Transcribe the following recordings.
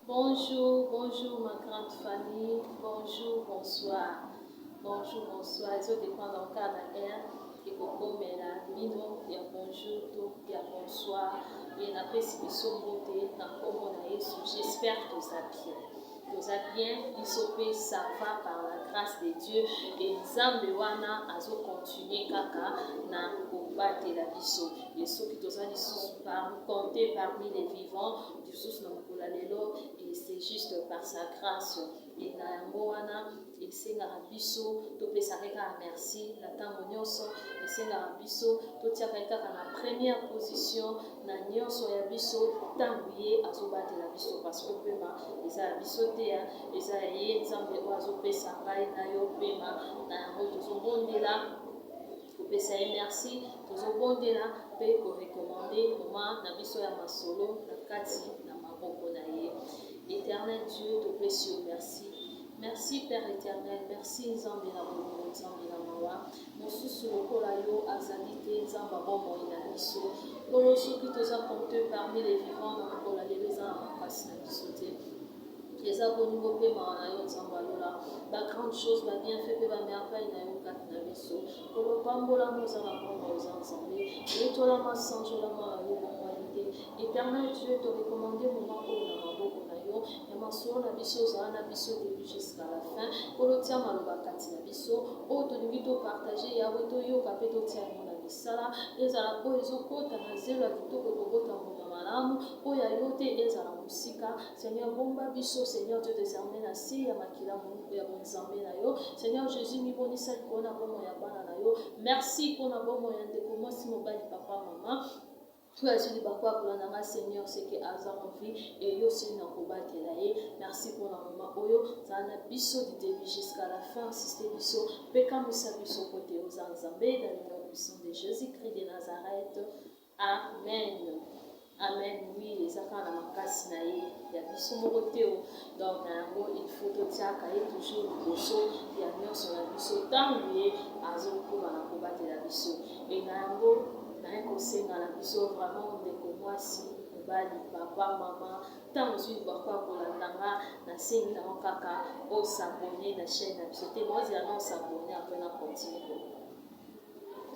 Bonjour, bonjour ma grande famille, bonjour, bonsoir. Bonjour, bonsoir. Ezo dépendre kaka na heure ekokomela bino ya bonjour to ya bonsoir. Et napesi biso mbote na nkombo na Yesu. J'espère toza bien. Toza bien, biso mpe ça va par la grâce de Dieu. Et Nzambe wana azo continuer kaka na kobatela biso. Et soki toza lisusu par compter parmi les vivants, lisusu na mokolo ya lelo, et c'est juste par sa grâce. Et na yango wana esengaka biso topesaka ye kaka merci na ntango nyonso, esengaka biso totiaka ye kaka na première position na nyonso ya biso ntango ye azobatela biso, parce que pema eza ya biso te, eza ya ye Nzambe oyo azopesa ngai na yo pema. Na yango tozobondela kopesa ye merci, tozobondela mpe korecommander moment na biso ya masolo na kati na maboko na ye. Éternel Dieu, topesi yo merci. Merci Père éternel, merci Nzambe na bolingo, Nzambe na mawa. Mosusu lokola yo azali te, Nzambe bomoi na biso. Nkolo, soki toza compté parmi les vivants na mokolo ya lelo, eza na makasi na biso te, eza bolingo mpe mawa na yo, Nzambe alola. Bagrande chose, babienfait mpe bamerveille na yo kati na biso. Nkolo, pambolama, oza na bomoi, oza Nzambe. Etolama, sanjolama na yo bongwani te. Éternel Dieu, torecommander moment oyo na maboko na yo ya masolo na biso. Ozala na biso début jusqu'à la fin. Nkolo, tia maloba kati na biso oyo tolingi topartager. Yawe, toyoka mpe totia yango na misala. Ezala oyo ezokota na zelo ya kitoko, ekobota mbuma malamu. Oyo ya yo te, ezala mosika. Seigneur, bomba biso. Seigneur Dieu, désormais na se ya makila ya bonzambe na yo. Seigneur Jésus, mibonisa likolo na bomoi ya bana na yo. Merci mpona bomoi ya ndeko mwasi, mobali, papa, mama oyo azwi libaku ya kolanda nga. Seigneur, seke aza en vie e yo osili na kobatela ye. Merci mpona moment oyo. Zala na biso du début jusqu'à la fin. Assiste biso mpe kamwisa biso po te oza Nzambe. Dans le nom puissant de Jésus-Christ de Nazareth, amen, amen. Oui, eza kaka na makasi na ye, ya biso moko te o. Donc na yango il faut totiaka ye toujours liboso ya nyonso na biso ntango ye azokóma na kobatela biso. E na yango naye kosenga na biso vraiment, ndeko mwasi, mobali, papa, mama, ntango ozwi libaku ya kolanda nga, nasengi nango kaka os'abonner na chaîne na biso te. Bozela na os'abonner, après na continue.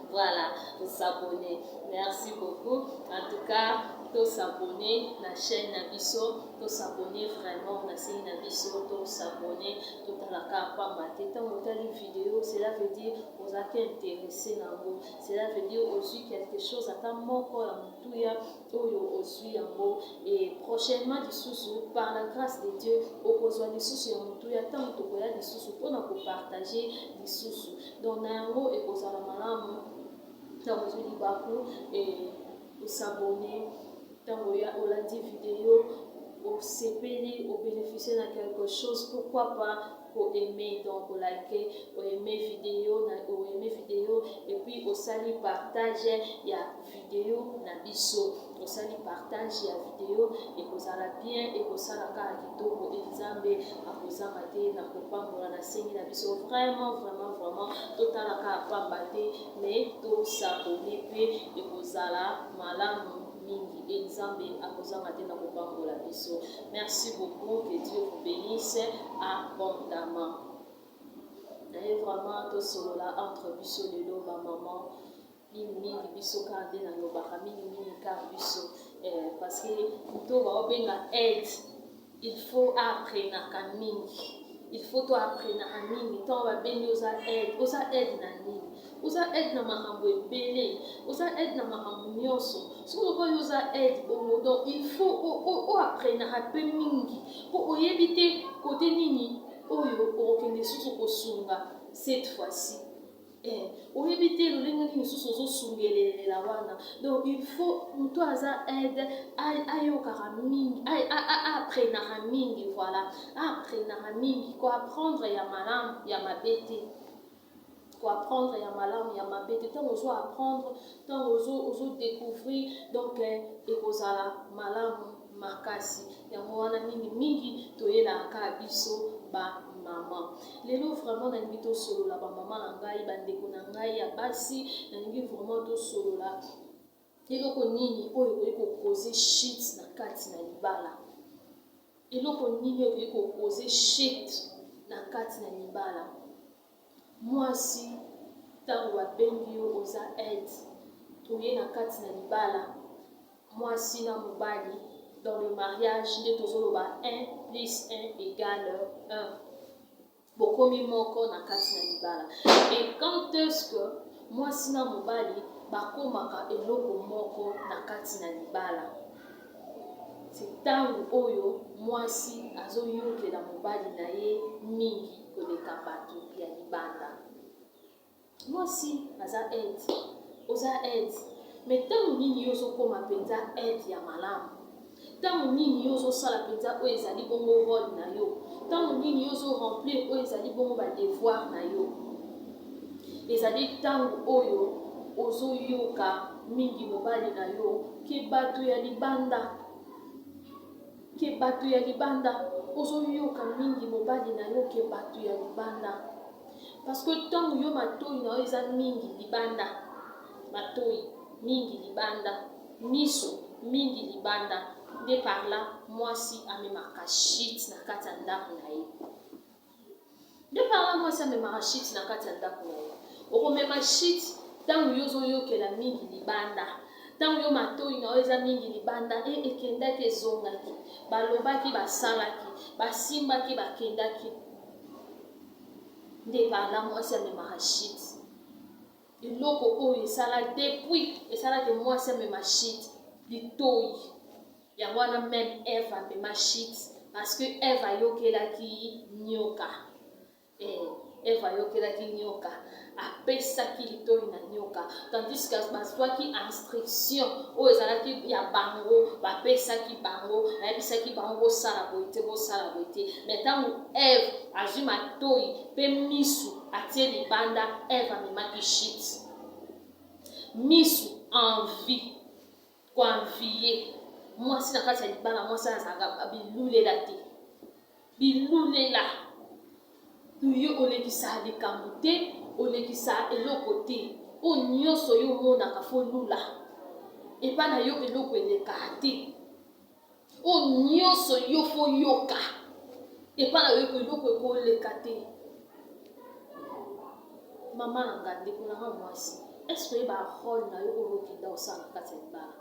Voilà, s'abonner. Merci beaucoup. En tout cas, tos'abonner na chaîne na biso, tos'abonner vraiment. Nasengi na biso tos'abonner, totalaka pamba te. Ntango otali vidéo, cela veut dire ozalaki intéressé nango, cela veut dire ozwi quelque chose ata moko ya motuya oyo ozwi yango. Et prochainement lisusu, par la grâce de Dieu, okozwa lisusu ya motuya ntango tokoya lisusu mpona kopartager lisusu. Donc na yango ekozala malamu ntango ozwi libaku os'abonner. Ntango olandi vidéo, osepeli, obénéficie na quelque chose, pourquoi pas koaimer, donc olike, oaimer vidéo na oaimer vidéo et puis osali partage ya vidéo na biso. Osali partage ya vidéo, ekozala bien, ekosala kaka kitoko e Nzambe akozanga te na kopambola. Nasengi na biso vraiment, vraiment, vraiment, totala kaka pamba te, mais tos'abonner mpe, ekozala malamu mingi e Nzambe akozanga te na kopambola biso. Merci beaucoup, que Dieu vous bénisse abondamment. Naye vraiment tosolola entre biso lelo, bamama mingimingi, biso kaka nde nalobaka mingimingi kaka biso, parce que moto baobenga aide, il faut apprenaka mingi, il faut to apprenaka mingi. Ntango babengi oza aide, oza aide na nini? Oza aide na makambo ebele, oza aide na makambo nyonso. Soki lokola oza aide bongo, donc il faut oapprenaka mpe mingi, mpo oyebi te kote nini oyo okokende susu kosunga cette fois-ci. Oyebi te lolenge nini lisusu ozosungelelela wana. Donc il faut moto aza aide ayokaka mingi, aapprenaka mingi. Voilà, aapprenaka mingi, koapprendre ya malamu, ya mabe te, koapprendre ya malamu, ya mabe te. Ntango ozo apprendre, ntango ozodécouvrir, donc ekozala malamu makasi. Yango wana mingimingi toyelaka kaka biso bamama. Lelo vraiment nalingi tosolola, bamama na ngai, bandeko na ngai ya basi. Nalingi vraiment tosolola eloko nini oyo ekoki kocauser chute na kati na libala. Eloko nini oyo ekoki ko causer chute na kati na libala? Mwasi tango ba bengi yo oza aide oye na kati na libala mwasi na mobali dans le mariage nde tozo loba 1 plus 1 egale 1. Bokomi moko na kati na libala. Et quand est-ce que mwasi na mobali bakomaka eloko moko na kati na libala? C'est tango oyo mwasi azoyokela mobali na ye mingi koleka batu ya libanda. Mwasi aza aide, oza aide mais tango nini yo ozokoma penza aide ya malamu? Tango nini yo ozosala penza oyo ezali bongo role na yo? Tango nini yo ozo remplir oyo ezali bongo ba devoir na yo? Ezali tango oyo ozoyoka mingi mobali na yo ke bato ya libanda, ke bato ya libanda, ozoyoka mingi mobali na yo ke bato ya libanda. Parce que tango yo matoyi na yo eza mingi libanda, matoyi mingi libanda, miso mingi libanda, nde par là mwasi amemaka shit na kati ya ndako na ye. Nde par là mwasi amemaka shit na kati ya ndako na ye. Okomema shit tango yo ozoyokela mingi libanda. Tango yo matoyi na yo eza mingi libanda, e ekendaki ezongaki, balobaki basalaki, basimbaki bakendaki. Nde par là mwasi amemaka shit. Eloko oyo esala depuis esala ke mwasi amema shit litoyi. Yango wana meme Eve amema shit parce que Eve ayokelaki nyoka. Eh, Eve ayokelaki nyoka. Apesaki litoyi na nyoka. Tandis que bazwaki instruction oyo ezalaki ya bango, bapesaki bango, bayebisaki bango bosala boye te, bosala boye te. Mais ntango Eve azwi matoyi pe misu atie libanda, Eve amemaki chute. Misu envie, ko envier mwasi na kati ya libala, mwasi azalaka bilulela te. Bilulela. Yo olekisa likambo te, olekisa eloko te. Oyo nyonso yo omonaka fo lula. Epa na yo eloko elekaa te. Oyo nyonso yo fo yoka. Epa na yo eloko ekoleka te. Mama na nga, ndeko na nga mwasi, est-ce que oyeba role na yo oyo okenda kosala na kati ya libala?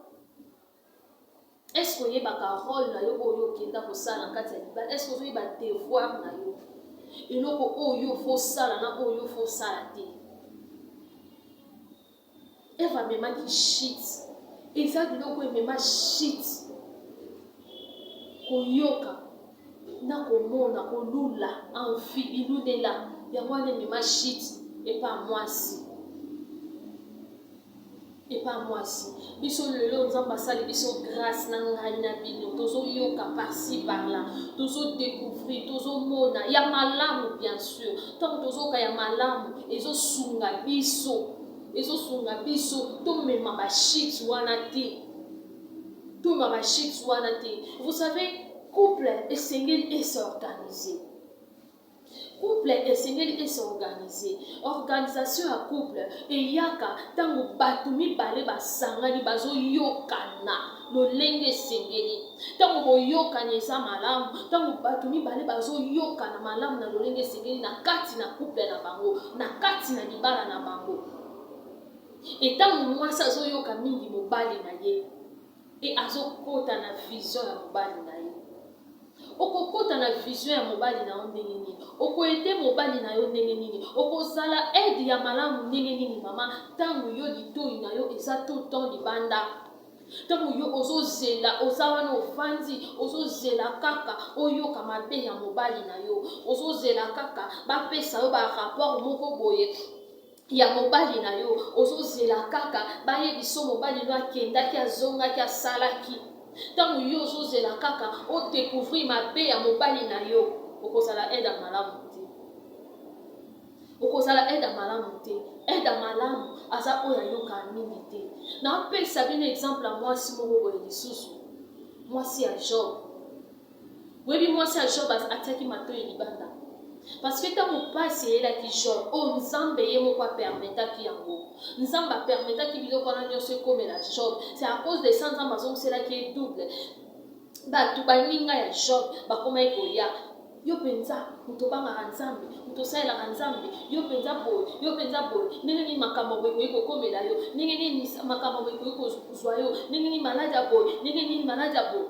Est-ce que oyebaka role na yo oyo okenda kosala na kati ya libala? Est-ce que ozoyeba devoir na yo? Eloko oyo fo sala na oyo fo sala te. Eva amemaki shit. Eza biloko emema shit. Koyoka na komona, kolula, envie, bilulela, yango wana emema shit epa mwasi. Epa mwasi. Biso lelo Nzambe asali biso grace na ngai na bino tozo yoka par ci par là, tozo decouvrir, tozo mona ya malamu bien sur. Tango tozoka ya malamu ezo sunga biso, ezo sunga biso tomema ba shit wana te. Tomema ba shit wana te. Vous savez, couple esengeli e s'organiser. Couple esengeli e s'organiser. Organisation ya couple eyaka tango batu mibale basangani bazoyokana lolenge esengeli. Tango boyokani eza malamu, tango batu mibale bazoyokana malamu na lolenge esengeli na kati na couple na bango, na kati na libala na bango. Et tango mwasi azoyoka mingi mobali na ye, et azokota na vision ya mobali na ye. Okokota na vision ya mobali na yo ndenge nini? Oko aider mobali na yo ndenge nini? Okozala aide ya malamu ndenge nini mama tango yo litoyi na yo eza tout le temps libanda? Tango yo ozozela, oza wana ofandi, ozozela kaka oyoka mabe ya mobali na yo, ozozela kaka bapesa yo ba rapport moko boye ya mobali na yo, ozo zela kaka bayebiso mobali no akendaki azongaki asalaki. Tango yo ozo zela kaka o decouvrir mabe ya mobali na yo, okozala aide ya malamu te. Okozala aide ya malamu te. Aide ya malamu aza oyo ayokaka mingi te. Napesa bino exemple ya mwasi moko boye lisusu, mwasi ya Job. Boyebi mwasi ya Job atiaki matoyi libanda parce que tango pasi eyelaki Job, oyo Nzambe ye moko a permetaki yango. Nzambe a permetaki biloko wana nyonso ekomela Job. C'est à cause de ça Nzambe azongiselaki ye double. Bato baninga ya Job bakomaki koya. Yo mpenza moto obangaka Nzambe, moto osalelaka Nzambe, yo mpenza boye, yo mpenza boye, ndenge nini makambo boye ekoki kokomela yo? Ndenge nini makambo boye ekoki kozwa yo? Ndenge nini maladi ya boye? Ndenge nini maladi ya boye?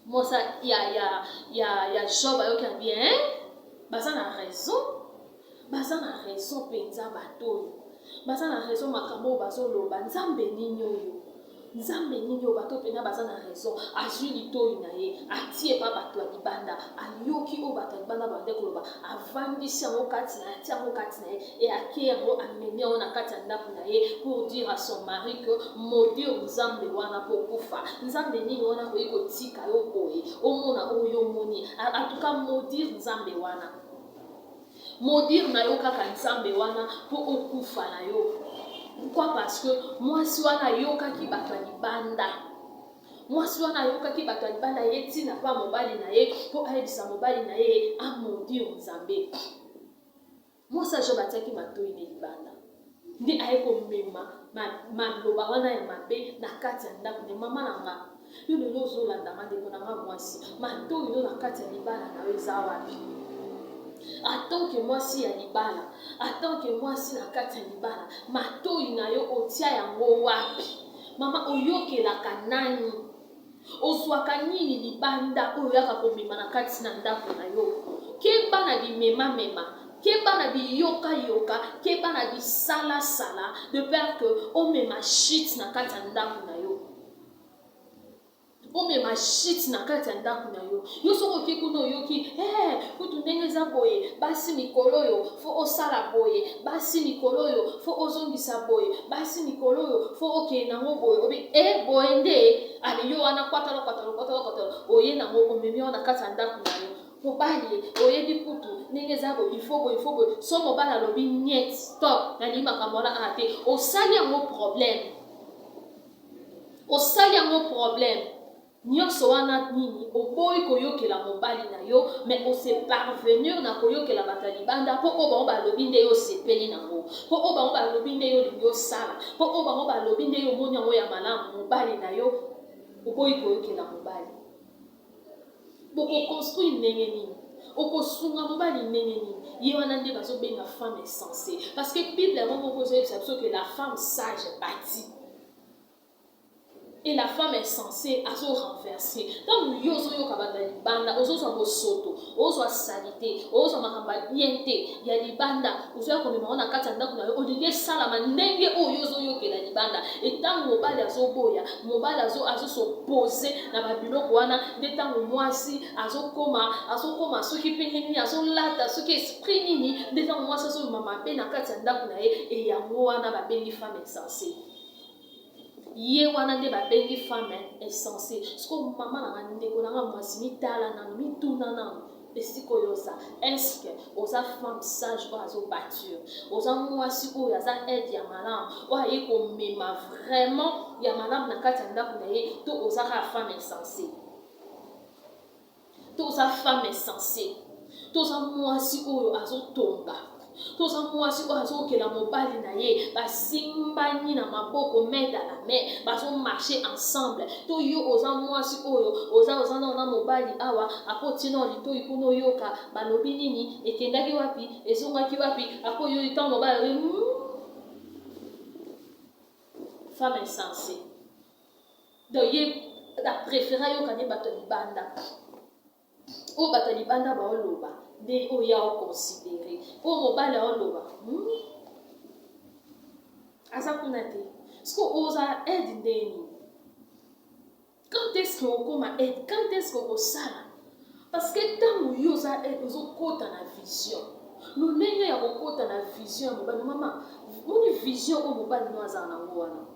Mwasi ya, ya, ya, ya Job ayoki ya bien, baza na raison, baza na raison mpenza bato oyo baza na raison makambo oyo bazoloba. Nzambe nini oyo? Nzambe nini oyo? Bato mpenza baza na raison. Azwi litoi na ye, atie pa bato ya libanda, ayoki oyo bato ya libanda bande koloba, avandisi yango kati na ye, atie yango kati na ye e ake yango, amemi yango na kati ya ndako na ye pour dire à son mari que maudire Nzambe wana mpo okufa. Nzambe nini wana akoki kotika yo boye, omona oyo omoni? En tout cas, maudire Nzambe wana, maudire na yo kaka Nzambe wana mpo okufa na yo. Pourquoi? Parce que mwasi wana ayokaki bato ya libanda. Mwasi wana ayokaki bato ya libanda, ye ntina mpa mobali na ye mpo ayebisa mobali na ye amaudire Nzambe. Mwasi ya Job atiaki matoi na libanda nde aye komema maloba wana ya mabe na kati ya ndako ne. Mama na nga, yo lelo ozolandanga, ndeko na nga mwasi, matoi yo na kati ya libala na yo eza wapi? En tant que mwasi ya libala, en tant que mwasi na kati ya libala, matoi na yo otia yango wapi? Mama, oyokelaka nani? Ozwaka nini libanda oyo oyaka komema na kati na ndako na yo? Keba na bimemamema, keba na biyokayoka, keba na bisalasala, de peur que omema shit na kati ya ndako na yo, omema shit na kati ya ndako na yo. Yo soki oki kuna, oyoki hey, kutu ndenge eza boye, basi mikolo oyo faut osala boye, basi mikolo oyo faut ozongisa boye, basi mikolo oyo faut okende nango boye, obi e boye nde ale yo wana kwatalo kwatalo kwatalo kwatalo, oye nango, omemi wana kati ya ndako na yo. Mobali, oyebi kutu ndenge eza boye, il faut boye, il faut boye. So mobali alobi: "Niet, stop, nalingi makambo wana aa te", osali yango problème, osali yango problème nyonso wana. Nini? Oboyi koyokela mobali na yo, mais ose parvenir na koyokela bato ya libanda, mpo oyo bango balobi nde yo osepeli nango, mpo oyo bango balobi nde yo olingi osala, mpo oyo bango balobi nde yo omoni yango ya malamu. Mobali na yo, oboyi koyokela mobali. Bokoconstruire ndenge nini? Okosunga mobali ndenge nini? Ye wana nde bazobenga femme insensée, parce que Bible yango moko ezoyebisa biso ke la femme sage bâtit et la femme insensée azo renverser. Ntango yo ozoyoka bato ya libanda, ozozwa bosoto, ozwa saleté, ozwa makambo ya bien te ya libanda, ozoya komema ngo na kati ya ndako na yo, olingi esalama ndenge oyo ozoyokela libanda. Etango mobali azoboya, mobali azos'opposer na babiloko wana, nde ntango mwasi azokoma soki mpe nini, azolata soki esprit nini, nde ntango mwasi azomema mabe na kati ya ndako na ye. Eyango wana babengi femme insensée. Ye wana nde babengi femme insensée. Siko mama na nga, ndeko na nga mwasi, mitala nano, mituna nano esika oyo oza: est-ce oza femme sage oyo azobâtir? Oza mwasi oyo aza aide ya malamu, oyo aye komema vraiment ya malamu na kati ya ndako na ye, to oza kaka femme insensée? To oza femme insensée, to oza mwasi oyo azotonga, to oza mwasi oyo azokela mobali na ye, basimbani na maboko, main dans la main, bazomarcher ensemble? To yo oza mwasi oyo oza nao na mobali awa, akoti nao litoi kuna, oyoka balobi nini, ekendaki wapi, ezongaki wapi, apo yo ntango mobali alobi Femme insensée. Donc ye apréférer ayoka nde bato ya libanda, oyo bato ya libanda baoloba nde oyo ya oconsidérer, oyo mobali aoloba, aza kuna te. Siko oza aide ndenge nini? Quand est ce que okóma aide? Quand est ce que okosala? Parce que ntango yo oza aide, ozokɔta na vision, lolenge ya kokɔta na vision ya mobali. Mama, moni vision oyo mobali no azala nango wana,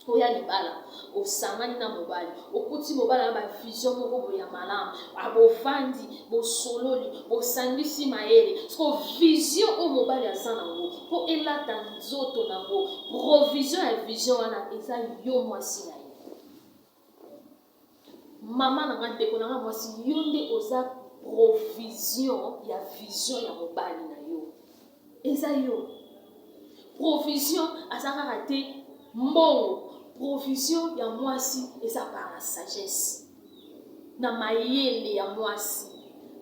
oya libala, osangani na mobali, okuti mobali na bavision moko boye ya malamu, abovandi, bosololi, bosangisi mayele. Siko vision oyo mobali aza nango, mpo elata nzoto nango, provision ya vision wana eza yo mwasi na ye. Mama na nga, ndeko na nga mwasi, yo nde oza provision ya vision ya mobali na yo. Eza yo. Provision aza kaka te mbongo. Provision ya mwasi eza par la sagesse. Na mayele ya mwasi,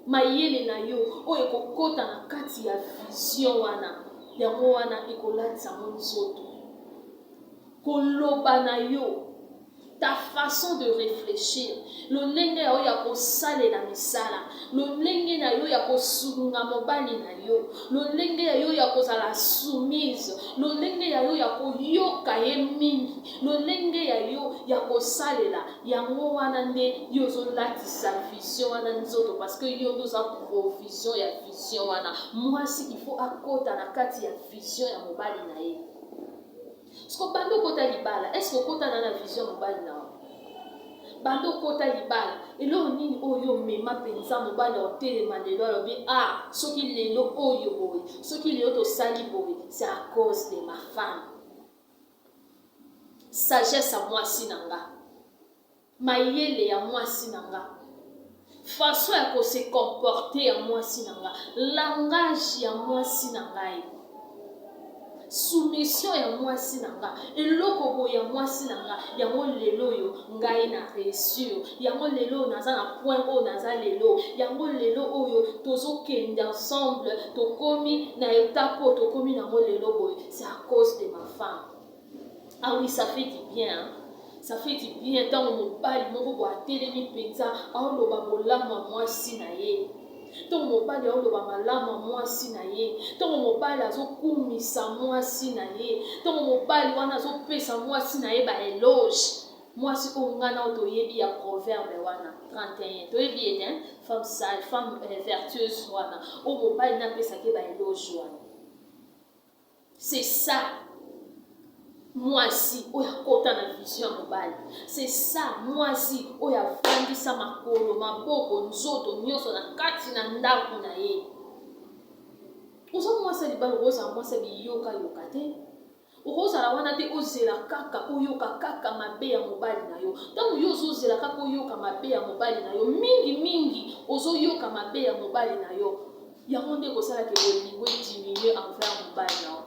mayele na yo oyo ekokota na kati ya vision wana, yango wana ekolatisa yango nzoto. Koloba na yo, ta façon de reflechir, lolenge ya yo ya kosalela misala, lolenge na yo ya kosunga mobali na yo, lolenge ya yo ya kozala soumise, lolenge ya yo ya koyoka ye mingi, lolenge ya yo ya kosalela, yango wana nde yo ozolatisa vision wana nzoto, parce que yo nde oza provision ya vision wana. Mwasi il faut akota na kati ya vision ya mobali na ye. Siko banda okota libala, est ce que okotana na vision ya mobali na yo? Banda okota libala, eloko nini oyo omema mpenza mobali otelema lelo alobi, ah, soki lelo oyo boye, soki lelo tosali boye, c'est à cause de ma femme. Sagesse ya mwasi na nga, mayele ya mwasi na nga, façon ya ko se comporter ya mwasi na nga, langage ya mwasi na ngai, soumission ya mwasi na nga, eloko boye ya mwasi na nga, yango lelo oyo ngai na réussir, yango lelo oyo naza na point oyo naza lelo, yango lelo oyo tozokende ensemble, tokomi na étape oyo tokomi nango lelo boye, c'est à cause de ma femme. Ah oui, ça fait du bien, hein? Ça fait du bien ntango mobali moko boye atelemi mpenza aoloba bolamu ya mwasi na ye, ntango mobali aoloba malamu ya mwasi na ye, ntango mobali azokumisa mwasi na ye, ntango mobali wana azopesa mwasi na ye baeloge. Mwasi oyo ngai na oyo toyebi ya proverbe wana 31, toyebi ye te, femme sage, femme vertueuse wana oyo mobali napesaki baeloge wana. C'est ça mwasi oyo akota na vision ya mobali, c'est ça mwasi oyo avandisa makolo, maboko, nzoto nyonso na kati na ndako na ye. Oza mwasi ya libala, okozala mwasi ya biyokayoka te, okozala wana te ozela kaka oyoka kaka mabe ya mobali na yo. Ntango yo ozozela kaka oyoka mabe ya mobali na yo, mingi mingi ozoyoka mabe ya mobali na yo, yango nde ekosalaka bolingo ediminue envers mobali na yo,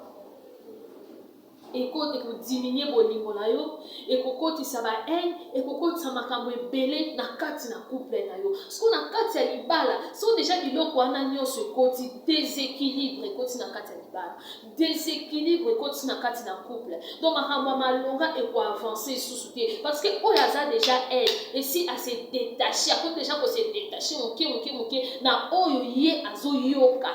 ekodiminuer bolingo na yo, ekokotisa ba haine, ekokotisa makambo ebele na kati na couple na yo. Siko na kati ya libala, so deja biloko wana nyonso ekoti, déséquilibre ekoti na kati ya libala, déséquilibre ekoti na kati na couple, donc makambo ya malonga ekoavance lisusu te, parce que oyo aza déjà aide esi ase détache, akomi déjà kose détache moke moke moke na oyo ye azoyoka,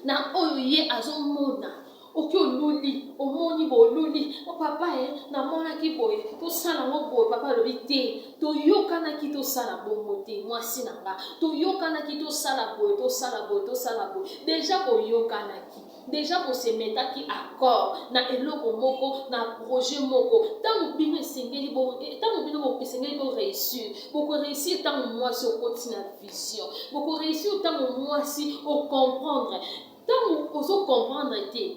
na oyo ye azomona. Oki oluli, omoni boluli, o papa e, namonaki boye, tosala yango boye. Papa alobi te, toyokanaki tosala bongo te, mwasi na nga, toyokanaki tosala boye, tosala boye, tosala boye. Déjà boyokanaki, déjà bosemetaki accord na eloko moko, na projet moko. Ntango bino esengeli, ntango bino esengeli boréussir, bokoréussir ntango mwasi okoti na vision, bokoréussir ntango mwasi ocomprendre. Ntango ozocomprendre te,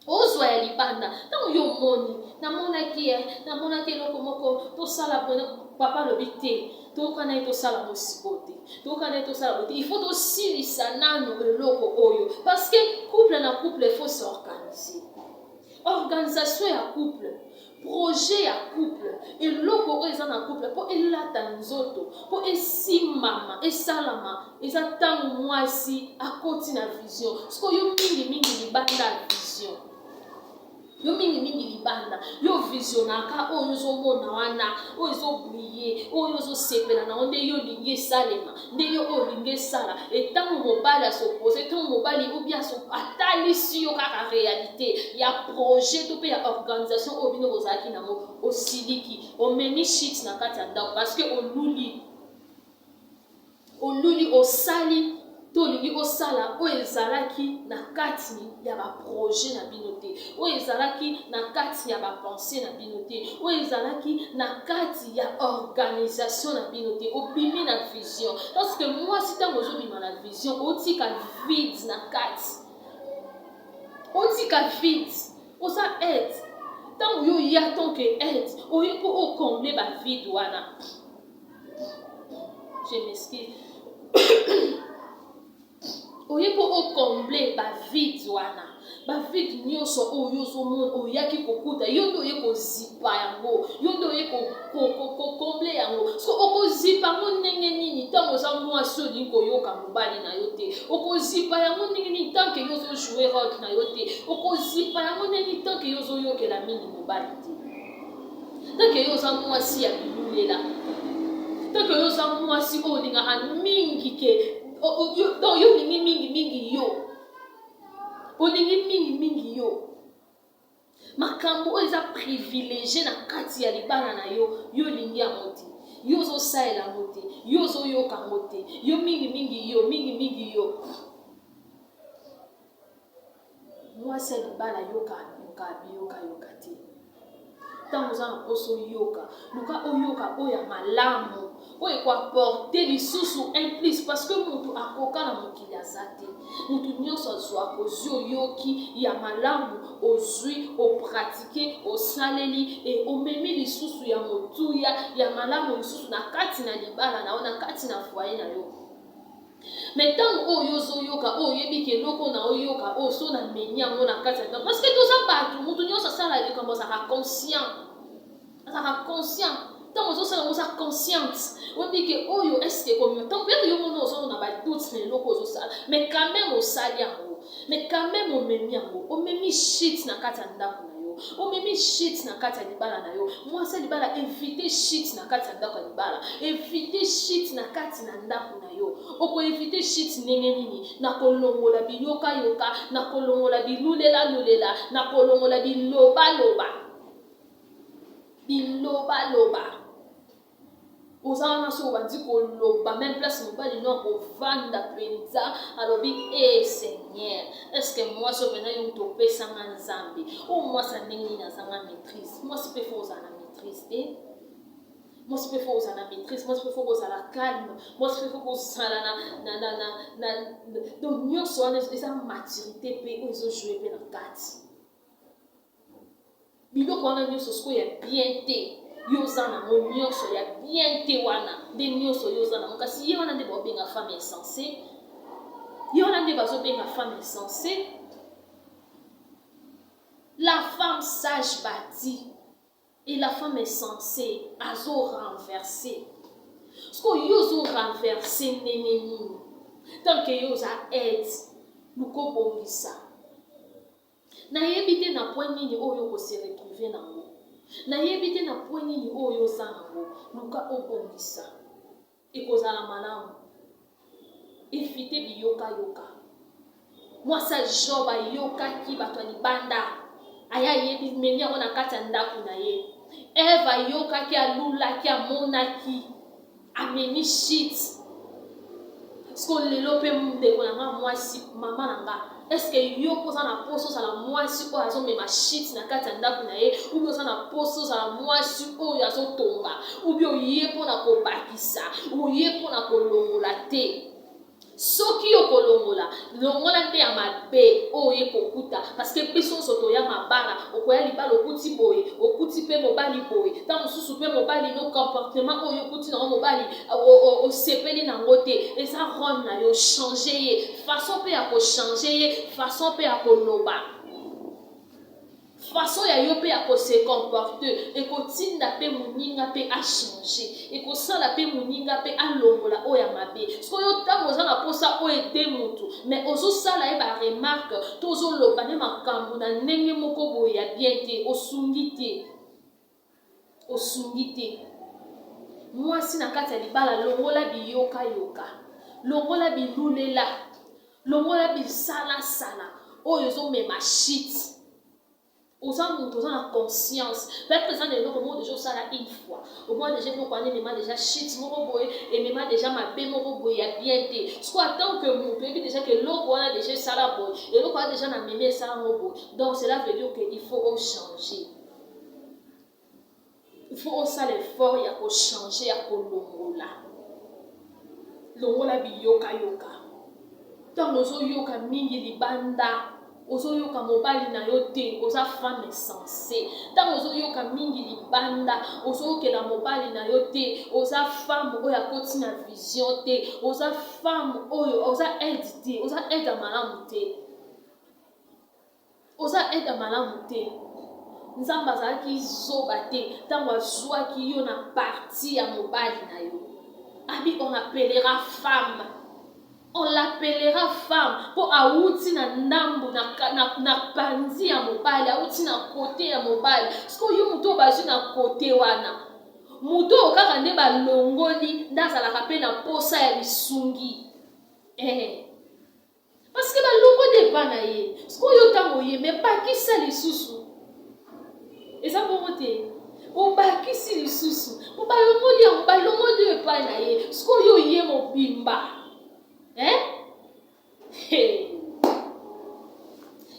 ozwa ya libanda. Ntango yo omoni, namonaki ye, namonaki eloko moko tosala boye, papa alobi te, toyokana ye tosala ngo sikoyo te, toyokana ye tosala boye te, il faut tosilisa nano eloko oyo, parce que couple na couple, il faut s'organiser. Organisation ya couple, projet ya couple, eloko oyo eza na couple mpo elata nzoto, mpo esimama, esalama, eza ntango mwasi akoti na vision. Sikoyo yo mingimingi libanda ya vision, yo mingimingi libanda, yo visionaka oyo ozomona wana, oyo ezobrille, oyo ozosepela nango, nde yo olingi esalema, nde yo oyo olingi esala. Etango mobali asopose, ntango mobali obi atalisi yo kaka réalité ya projet to mpe ya organisation oyo bino bozalaki nango, osiliki, omemi shit na kati ya ndako, parce que oluli, oluli, osali to olingi osala oyo ezalaki na kati ya baprojet na bino te, oyo ezalaki na kati ya bapensées na bino te, oyo ezalaki na kati ya organisation na bino te. Obimi na vision, parce que mwasi, ntango ozobima na vision, otika vide na kati, otika vide. Oza aide, ntango yo oya tant que aide, oye mpo ocombler bavide wana. Je m'excuse. Oye mpo o combler ba vide wana, ba vide nyonso oyo yo ozomona oyaki kokuta, yo nde oye kozipa yango, yo nde oye ko combler yango. So okozipa yango ndenge nini ntango oza mwasi olingi koyoka mobali na yo te? Okozipa yango ndenge nini tant que yo ozo jouer role na yo te? Okozipa yango ndenge nini tant que yo ozoyokela mingi mobali te? Tant que yo oza mwasi ya bilulela, tant que yo oza mwasi oyo olingaka mingi ke donc yo olingi mingi mingi, yo olingi mingi mingi, yo makambo oyo eza privilégié na kati ya libala na yo, yo olingi yango te, yo ozosalela yango te, yo ozoyoka yango te, yo mingi mingi, yo mingi mingi. Yo mwasi ya libala, yoka yoka biyokayoka te. Ntango oza na mposa oyoka, luka oyoka oyo ya malamu, oyo ekoapporter lisusu un plus, parce que motu akoka na mokili aza te. Motu nyonso azwaka. Ozwi, oyoki ya malamu, ozwi, opratiquer, osaleli e omemi lisusu ya motuya ya malamu lisusu na kati na libala na yo, na kati na foyer na yo. Mais ntango oyo ozoyoka, oyo oyebi ke eloko na oyoka oyo so namemi yango na kati ya ndako, parce que toza bato, motu nyonso asala likambo azalaka conscient, azalaka conscient. Ntango ozosala yango, oza consciente, oyebi ke oyo est-ce ekomi ntango peut-être yo mona ozomona badoute na eloko ozosala, mais quand même osali yango, mais quand même omemi yango, omemi shit na kati ya ndako na yo, omemi shit na kati ya libala na yo. Mwasi ya libala, évite shit na kati ya ndako ya libala, évite shit na kati na ndako na yo. Okoéviter shit ndenge nini? Na kolongola biyokayoka, na kolongola bilulelalulela, na kolongola bilobaloba, bilobaloba. Oza wana, soki obandi koloba même place, mobali no akovanda mpenza, alobi: "E Seigneur, est-ce mwasi oyo mpenza yo moto opesanga Nzambe oyo? Mwasi ya ndenge nini azanga maîtrise?" Mwasi mpe faut ozala na maîtrise te. Mwasi mpe faut kozala na maîtrise, mwasi mpe faut kozala calme, mwasi mpe faut kozala na donc nyonso wana eza maturité mpe oyo ezojouer mpe na kati. Biloko wana nyonso sikoyo ya bien te, yo oza nango nyonso ya bien te, wana nde nyonso yo oza nango. Kasi ye wana nde baobenga femme insensée, ye wana nde bazobenga femme insensée. La femme sage bâtit et la femme insensée azo renverser. Sikoyo yo ozo renverser ndenge nini tant que yo oza aide? Luka obongisa. Nayebi te na point nini oyo okose retrouver nango, nayebi te na point nini oyo oza nango. Luka obongisa, ekozala malamu. Évite biyokayoka. Mwasi ya Job ayokaki bato ya libanda, aya ayebi memi yango na kati ya ndako na ye. Eve ayokaki, alulaki, amonaki, amemi shit. Siko lelo mpe, ndeko na nga mwasi, mama na nga, est-ce yo mpo oza na poso ozala mwasi oyo azomema shit na kati ya ndako na ye, ubi oza na poso ozala mwasi oyo azotonga, ubi oye mpona kobakisa, oye mpona kolongola te? Soki yo kolongola, longola nde ya mabe oyo oye kokuta, parce que biso nyonso toya mabala. Okoya libala, okuti boye, okuti mpe mobali boye, ntango mosusu mpe mobali no comportement oyo okuti nango mobali osepeli nango te. Eza rôle na yo change ye, façon mpe ya kochanger ye, façon mpe ya koloba, façon ya yo mpe ya kose comporter ekotinda mpe moninga mpe achanger, ekosala mpe moninga mpe alongola oyo ya mabe. Sikoyo ntango oza na mposa oyo ede motu, mais ozosala ye baremarque to ozoloba nde makambo na ndenge moko boye ya bien te, osungi te, osungi te. Mwasi na kati ya libala, longola biyokayoka, longola bilulela, longola bisalasala oyo ezomema shit. Oza moto oza na conscience, peut-être eza na eloko moko déjà osala une fois, omona déjà eloko wana emema déjà shit moko boye, emema déjà mabe moko boye ya bien te. Siko en tant que moto oyebi déjà ke eloko wana déjà esala boye, eloko wana déjà na memi esala ngo boye, donc cela veut dire que il faut ochanger, il faut osala effort ya kochanger, ya kolongola. Longola biyokayoka. Ntango ozoyoka mingi libanda. Ozoyoka mobali na yo te, oza femme insensée. Ntango ozoyoka mingi libanda, ozoyokela mobali na yo te, oza femme oyo akoti na vision te, oza femme oyo oza aide te, oza aide ya malamu te. Oza aide ya malamu te. Nzambe azalaki zoba te ntango azwaki yo na partie ya mobali na yo. Abi on appellera femme. On l'appellera femme mpo awuti na ndambu na, na, na panzi ya mobali, awuti na kote ya mobali. Sikoyo yo moto oyo bazwi na kote wana, moto oyo kaka nde balongoli nde azalaka mpe na posa ya lisungi eh. Parce que balongoli epa na ye. Sikoyo yo ntango oye me bakisa lisusu, eza bongo te, obakisi lisusu po balongoli yango, balongoli yo epai na ye, sikoyo ye mobimba eh? Hey.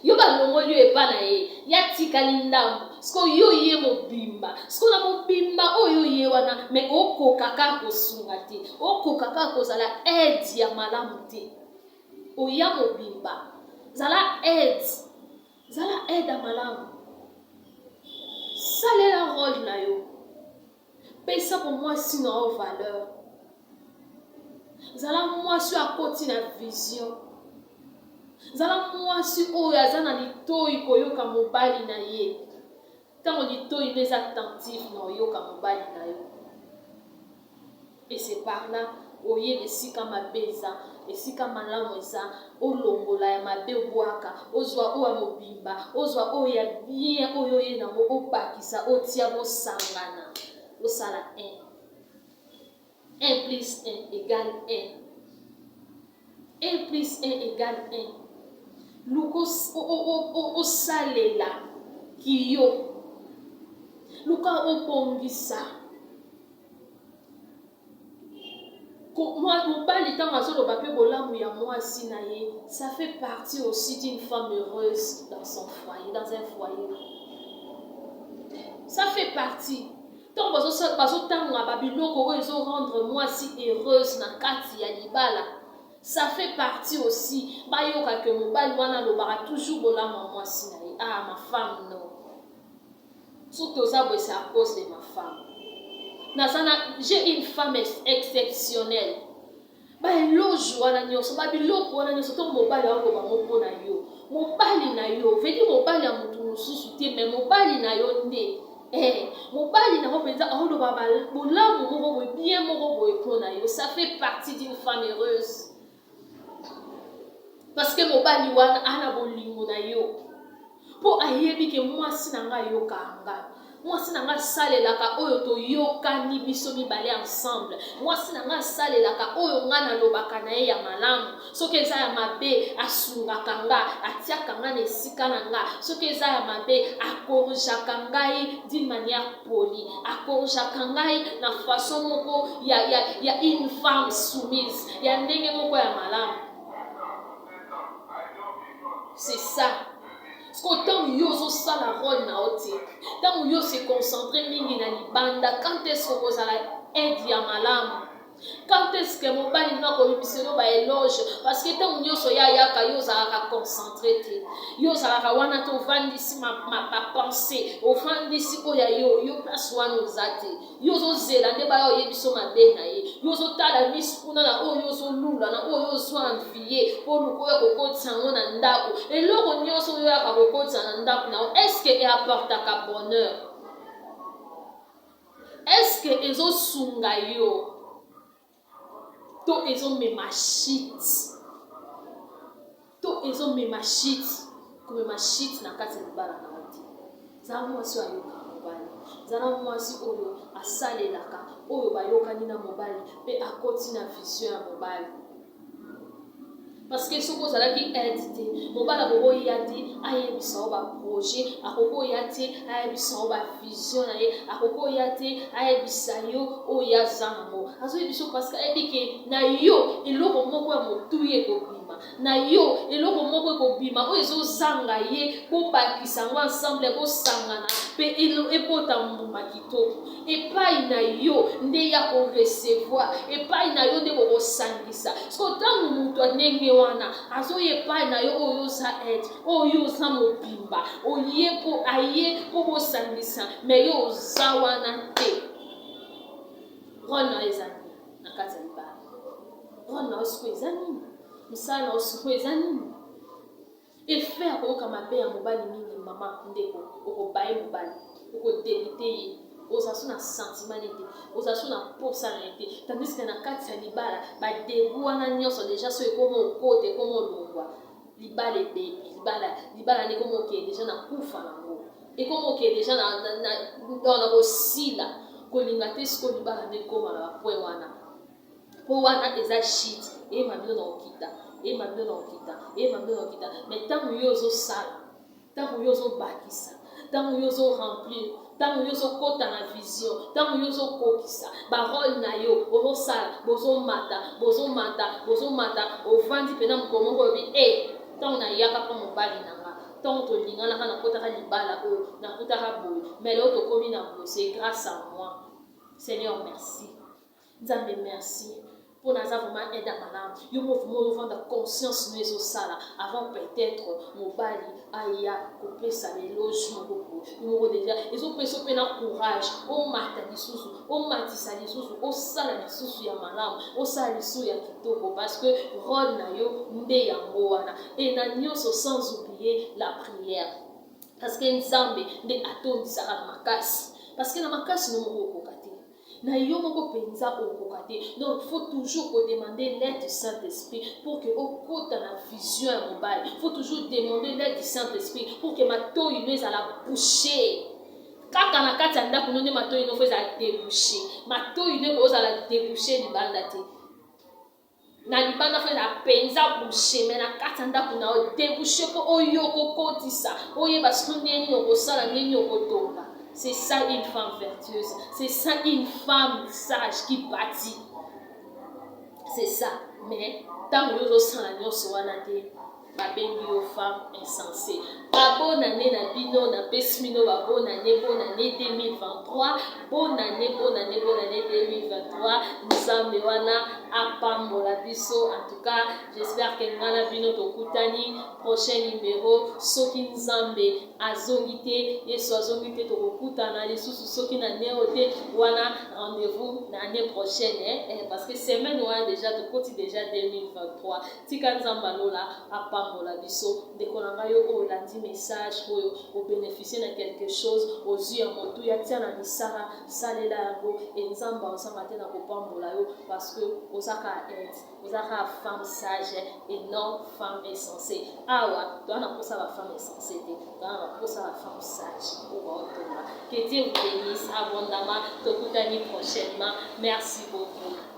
Yo balongoli yo epai na ye, ye atikali ndambo, sikoyo yo ye mobimba, sikoyo na mobimba oyo ye wana me okoka kaka kosunga te, okoka kaka kozala aide ya malamu te. Oya mobimba, zala aide, zala aide ya malamu, salela role na yo, pesa bomwasi na yo valeur, zala mwasi oyo akoti na vision, zala mwasi oyo aza na litoyi koyoka mobali na ye. Ntango litoyi no eza attentif na oyoka mobali na yo, et c'est par là oyeba esika mabe eza, esika malamu eza, olongola ya mabe obwaka, ozwa oyo ya mobimba, ozwa oyo ya bien oyo oye nango, obakisa, otia, bosangana, osala 1. 1 plus 1 égale 1. 1 plus 1 égale 1. Luka osalela kiyo, luka obongisa mobali ntango azoloba mpe bolamu ya mwasi na ye. Ça fait partie aussi d'une femme heureuse dans son foyer, dans un foyer, ça fait partie. Ntango bazotanga babiloko oyo ezorendre mwasi heureuse na kati ya libala, ça fait partie aussi. Bayoka ke mobali wana alobaka toujours bolamu ya mwasi na ye. Ah, ma femme, non, soki toza boye, c'est à cause de ma femme. Naza na, j'ai une femme exceptionnelle. Baéloge wana nyonso, babiloko wana nyonso, ntongo mobali aoloba ngo mpo na yo, mobali na yo, vedi mobali ya motu mosusu te, mais mobali na yo nde mobali nango mpenza aoloba bolamu moko boye, bien moko boye mpo na yo, ça fait partie d'une femme heureuse, parce que mobali wana ana bolingo na yo, mpo ayebi ke mwasi na ngai ayokaka ngai, mwasi na ngai asalelaka oyo toyokani biso mibale ensemble, mwasi na ngai asalelaka oyo ngai nalobaka na ye ya malamu. Soki eza ya mabe, asungaka nga, atiaka nga na esika na nga. Soki eza ya mabe, acorrigeaka ngai d'une manière polie, acorrigeaka ngai na façon moko ya une femme soumise, ya ndenge moko ya malamu. C'est ça. Parce que ntango yo ozosala role na yo te, ntango yo se concentre mingi na libanda, quand est ce okozala aide ya malamu? Quand est ce que mobali no akoyebiselo baéloge? Parce que ntango nyonso ye ayaka, yo ozalaka concentré te, yo ozalaka wana te, ovandisi bapensées, ovandisi oyo ya yo, yo place wana oza te. Yo ozozela nde baya oyebiso mabe na ye. Yo ozotala misu kuna na oyo ozolula, na oyo ozwa envie mpo luka oyo kokotisa yango na ndako. Eloko nyonso oyo oyaka kokotisa na ndako na yo, est-ce eapportaka bonheur? Est-ce ezosunga yo to ezomema shit? To ezomema shit? Komema shit na kati ya libala na yo te. Zala mwasi oyo ayokaka mobali, zala mwasi oyo asalelaka oyo bayokani na mobali mpe akoti na vision ya mobali, parce que soki ozalaki aide te, mobali akokoya te ayebisa yo baprojet, akokoya te ayebisa yo bavision na ye, akokoya te ayebisa yo oyo aza nango. Azoyebisa yo parce que ayebi ke na yo eloko moko ya motuya ekobima. Na yo eloko moko ekobima oyo ezozanga ye, bobakisa yango ensemble, bosangana mpe ebota mbuma kitoko. Epai na yo nde ye ako recevoir, epai na yo nde bokosangisa. Sikoyo ntango moto ya ndenge wana azoya epai na yo oyo oza aide, oyo oza mobimba, oye mpo aye mpo bosangisa, mais yo oza wana te. Role na yo eza nini na kati ya libala? Role na yo sikoyo eza nini? Mosala na yo sikoyo eza nini? Effet ya koyoka mabe ya mobali mingi mama ndeko okobaye mobali okodegoute ye ozala so na sentiment ne te ozala so na posa na ye te tandis que na kati ya libala badegout wana nyonso deja so ekoma okota ekoma olongwa libala ebebi libala libala nde ekoma okende deja na kufa nango ekoma okende deja na, na, na, na, na kosila kolinga te sikoyo libala nde ekoma na bapoint wana Po wana eza shit eyema bino na kokita eyema bino na kokita eyema bino na kokita mais tango yo ozo sala tango yo ozo bakisa tango yo ozo remplir tango yo ozo kota na vision tango yo ozo kokisa ba role na yo ozo sala bozo mata bozo mata bozo mata ovandi pena mokolo moko olobi eh tango na yaka pa mobali na nga tango tolinganaka nakotaka libala oyo nakutaka boye mais lelo tokomi na boye c'est grace à moi Seigneur merci Nzambe merci po naza vraiment aide ya malamu yo moko vraiment ozovanda conscience no ezosala avant peut-être mobali aya kopesa eloge moko boye yo moko deja ezopesa yo mpe na courage omata lisusu omatisa lisusu osala lisusu ya malamu osala lisusu ya kitoko parce que role na yo nde yango wana e na nyonso sans oublier la prière parce que nzambe nde atondisaka na makasi parce que na makasi no moko okoka te Na yo moko penza okoka te. Donc faut toujours ko demander l'aide du Saint Esprit pour que okota na vision ya mobali. Faut toujours demander l'aide du Saint Esprit pour que matoyi no ezala boucher. Kaka na kati ya ndako no nde matoyi no faut ezala deboucher. Matoyi no ekozala deboucher libanda te. Na libanda faut ezala penza bouche mais na kati ya ndako na yo debouche mpo oyoka okotisa oyeba siko ndenge nini okosala ndenge nini okotonga. C'est ça une femme vertueuse, c'est ça une femme sage qui bâtit. C'est ça. Mais ntango yo ozosala nyonso wana te babengi yo femme insensée. Ba bonne année na bino, napesi bino ba bonne année, bonne année 2023, bonne année, bonne année, bonne année 2023. Nzambe wana apambola biso. En tout cas, j'espère que nga na bino tokutani prochain numéro. Soki Nzambe azongi te, Yesu azongi te, tokokutana lisusu soki na neo te, wana rendez-vous na année prochaine, eh, eh, parce que semaine wana déjà tokoti déjà 2023. Tika Nzambe ya lola apambola biso. Ndeko na ngai yo oyo olandi message oyo, o beneficier na quelque chose, ozui ya motuya, tia na misala, salela yango et Nzambe akozanga te na kopambola yo parce que oza kaka aide, oza kaka femme sage et non femme insensee. Awa toza na posa ba femme insensee te, toza na posa ba femme sage oyo baotonga. Que Dieu vous benisse abondamment. Tokutani prochainement. Merci beaucoup.